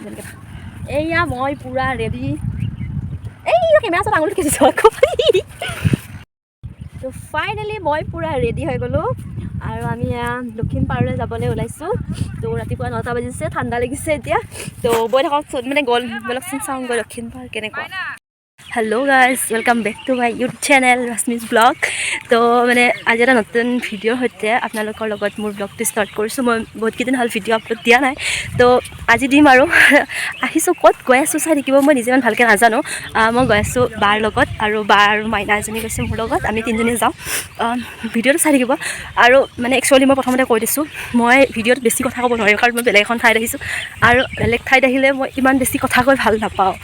যেনেকৈ থাক। এয়া মই পূৰা ৰেডি। এই কেমেৰা ওচৰত আঙুলিটো খেচিছোঁ আকৌ। তো ফাইনেলি মই পূৰা ৰেডি হৈ গ'লোঁ আৰু আমি এয়া দক্ষিণ পাৰলৈ যাবলৈ ওলাইছোঁ। তো ৰাতিপুৱা 9টা বাজিছে, ঠাণ্ডা লাগিছে এতিয়া। তো গৈ থাকক, মানে গ'ল, ব'লকচোন চাওঁগৈ দক্ষিণ পাৰ কেনেকুৱা। Hello guys, welcome back to my YouTube channel Rashmi's Vlog। তো মানে আজি এটা নতুন ভিডিঅ'ৰ সৈতে আপোনালোকৰ লগত মোৰ ব্লগটো ষ্টাৰ্ট কৰিছোঁ। মই বহুতকেইদিন হ'ল ভিডিঅ' আপলোড দিয়া নাই, তো আজি দিম। আৰু আহিছোঁ, ক'ত গৈ আছোঁ চাই থাকিব। মই নিজে ইমান ভালকৈ নাজানো। মই গৈ আছোঁ বাৰ লগত আৰু বা আৰু মাইনা এজনী গৈছে মোৰ লগত। আমি তিনিজনী যাওঁ। ভিডিঅ'টো চাই থাকিব। আৰু মানে একচুৱেলি মই প্ৰথমতে কৈ দিছোঁ, মই ভিডিঅ'ত বেছি কথা ক'ব নোৱাৰিম, কাৰণ মই বেলেগ এখন ঠাইত আহিছোঁ আৰু বেলেগ ঠাইত আহিলে মই ইমান বেছি কথা কৈ ভাল নাপাওঁ।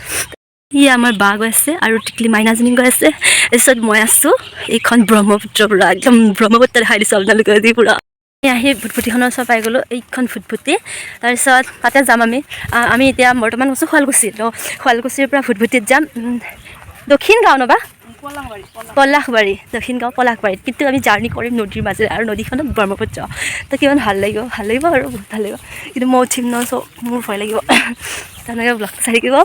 ই আমাৰ বা গৈ আছে আৰু টিকলি মাইনাজনী গৈ আছে, তাৰপিছত মই আছোঁ। এইখন ব্ৰহ্মপুত্ৰ, পূৰা একদম ব্ৰহ্মপুত্ৰ দেখাই দিছোঁ আপোনালোকে আজি পূৰা। আমি আহি ভুটভুটিখনৰ ওচৰ পাই গ'লোঁ। এইখন ভুটভুটি, তাৰপিছত তাতে যাম আমি। আমি এতিয়া বৰ্তমান আছোঁ শুৱালকুছি। তো শুৱালকুছিৰ পৰা ভুটভুটিত যাম। দক্ষিণ গাঁও নবা পলাশবাৰী, দক্ষিণ গাঁও পলাশবাৰীত। কিন্তু আমি জাৰ্ণি কৰিম নদীৰ মাজেৰে আৰু নদীখনত ব্ৰহ্মপুত্ৰ। তো কিমান ভাল লাগিব, ভাল লাগিব আৰু বহুত ভাল লাগিব। কিন্তু মই উঠিম ন, চ' মোৰ ভয় লাগিব। তেনেকৈ ব্লগটো চাই থাকিব।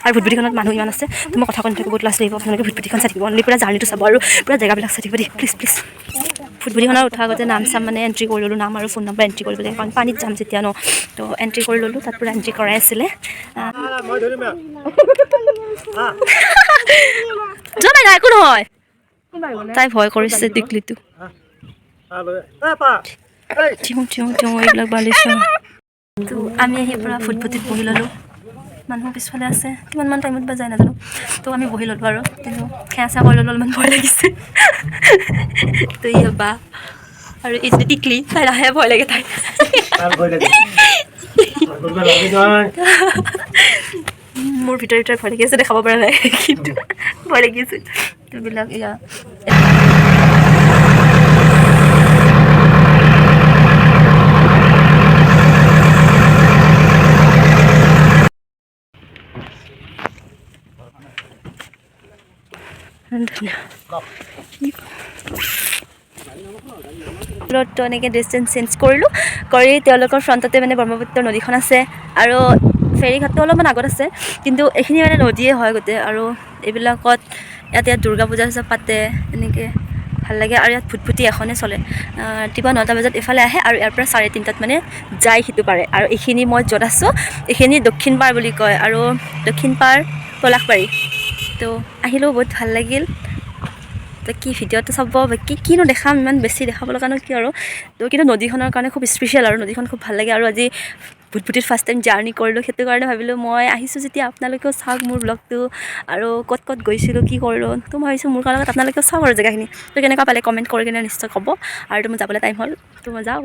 আৰু ভুটভুটিখনত মানুহ ইমান আছে, তো মই কথা কৈ নাথাকোঁ, বহুত লাজ লাগিব। আপোনালোকে ভুটভুটিখন চাই থাকিব, অনলি পূৰা জাৰ্ণিটো চাব আৰু পূৰা জেগাবিলাক চাই থাকিব দেই, প্লিজ প্লিজ। ভুটভুটিখনত উঠাৰ আগতে নাম চাম মানে এণ্ট্ৰি কৰি ল'লোঁ। নাম আৰু ফোন নম্বৰ এণ্ট্ৰি কৰিব লাগে, কাৰণ পানীত যাম যেতিয়া ন। তো এণ্ট্ৰি কৰি ল'লোঁ, তাত পূৰা এণ্ট্ৰি কৰাই আছিলে। মই ধৰিম। যোৱা নাই, একো নহয়। তাই ভয় কৰিছে, টিকলিটো। থিওঁ থিওঁ থিওঁ, এইবিলাক বালিছোঁ। তো আমি আহি পূৰা ফুটফুটিত বহি ল'লোঁ। মানুহ পিছফালে আছে, কিমানমান টাইমত বা যায় নাজানো। তো আমি বহি ল'লোঁ আৰু কিন্তু সেৱা চেৱা কৰি ল'লোঁ, অলপমান ভয় লাগিছে। তো ই বা আৰু এই যিটো টিকলি, তাই লাহে ভয় লাগে তাই। ভয় লাগে, কৰিব লাগে নহয়। মোৰ ভিতৰে ভিতৰে ভয় লাগি আছে, দেখাব পৰা নাই, কিন্তু ভয় লাগি আছে। এইবিলাক এয়া ধুনীয়া। তো এনেকৈ ড্ৰেছ চেঞ্জ চেঞ্জ কৰিলোঁ, কৰি তেওঁলোকৰ ফ্ৰণ্টতে মানে ব্ৰহ্মপুত্ৰ নদীখন আছে আৰু ফেৰী ঘাটটো অলপমান আগত আছে, কিন্তু এইখিনি মানে নদীয়ে হয় গোটেই। আৰু এইবিলাকত ইয়াত ইয়াত দুৰ্গা পূজা চূজা পাতে, এনেকৈ ভাল লাগে। আৰু ইয়াত ভুটভুটি এখনে চলে। ৰাতিপুৱা 9টা বজাত এইফালে আহে আৰু ইয়াৰ পৰা 3:30ত মানে যায় সিটো পাৰে। আৰু এইখিনি মই য'ত আছোঁ, এইখিনি দক্ষিণ পাৰ বুলি কয় আৰু দক্ষিণ পাৰ পলাশবাৰী। তো আহিলেও বহুত ভাল লাগিল। তো কি ভিডিঅ'টো চাব, বাকী কিনো দেখাম, ইমান বেছি দেখাব লগানো কি আৰু। তো কিন্তু নদীখনৰ কাৰণে খুব স্পেচিয়েল আৰু নদীখন খুব ভাল লাগে। আৰু আজি ভুটভুটিত ফাৰ্ষ্ট টাইম জাৰ্ণি কৰিলোঁ, সেইটো কাৰণে ভাবিলোঁ মই আহিছোঁ যেতিয়া আপোনালোকেও চাওক মোৰ ব্লগটো আৰু ক'ত ক'ত গৈছিলোঁ, কি কৰিলোঁ। তো মই ভাবিছোঁ মোৰ লগত আপোনালোকেও চাওক আৰু জেগাখিনি। তো কেনেকুৱা পালে কমেণ্ট কৰি কিনে নিশ্চয় ক'ব। আৰু তো মোৰ যাবলৈ টাইম হ'ল, তো মই যাওঁ।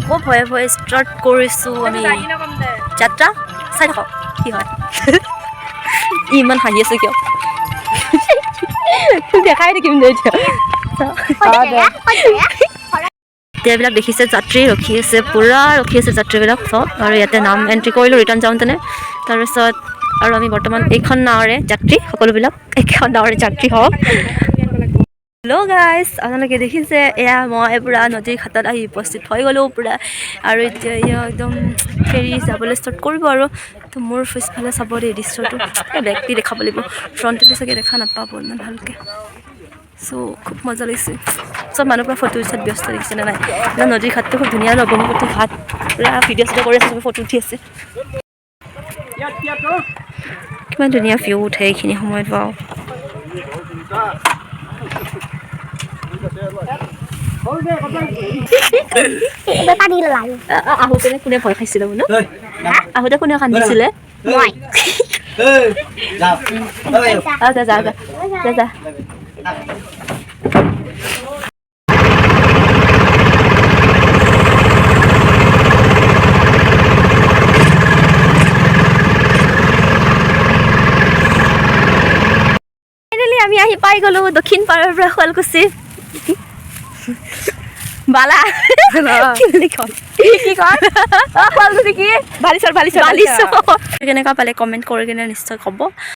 আকৌ ভয়ে ভয়ে ষ্টাৰ্ট কৰিছোঁ আমি যাত্ৰা। চাই থাকক কি হয়। ই ইমান হাঁহি আছে কিয়? দেখাই থাকিম দে এতিয়া। এতিয়া এইবিলাক দেখিছে, যাত্ৰী ৰখি আছে, পূৰা ৰখি আছে যাত্ৰীবিলাক চব। আৰু ইয়াতে নাম এণ্ট্ৰি কৰিলোঁ ৰিটাৰ্ণ যাওঁতেনে। তাৰপিছত আৰু আমি বৰ্তমান এইখন নাৱৰে যাত্ৰী, সকলোবিলাক এইখন নাৱৰে যাত্ৰী হওঁ। হেল্ল' গাইজ, আপোনালোকে দেখিছে, এয়া মই পূৰা নদীৰ ঘাটত আহি উপস্থিত হৈ গ'লোঁ পূৰা। আৰু এতিয়া এয়া একদম ফেৰী যাবলৈ ষ্টাৰ্ট কৰিব। আৰু তো মোৰ পিছফালে চাব দেই দৃশ্যটো। বেগটি দেখাব লাগিব, ফ্ৰণ্টতে চাগে দেখা নাপাব ইমান ভালকৈ। চ' খুব মজা লাগিছে। চব মানুহ পূৰা ফটো উঠাত ব্যস্ত, দেখিছেনে নাই? একদম নদীৰ ঘাটটো খুব ধুনীয়া ন, ব্ৰহ্মপুত্ৰ ঘাট। পূৰা ভিডিঅ' চিডিঅ' কৰি আছে, চবে ফটো উঠি আছে। কিমান ধুনীয়া ভিউ উঠে এইখিনি সময়ত বাৰু। পানী লাগে। আহোঁতে কোনে ভয় খাইছিলে বোলো? আহোঁতে কোনে কান্দিছিলে? মই। যা যা যা যা যা। ফাইনেলি আমি আহি পাই গ'লো দক্ষিণ পাৰৰ পৰা শুৱালকুছি। বালা কি বুলি কয়? কি কয় শুৱালকুছি? কি বালিচৰ, বালিচৰ। বালিচৰ। কেনেকুৱা পালে কমেণ্ট কৰি কিনে নিশ্চয় ক'ব।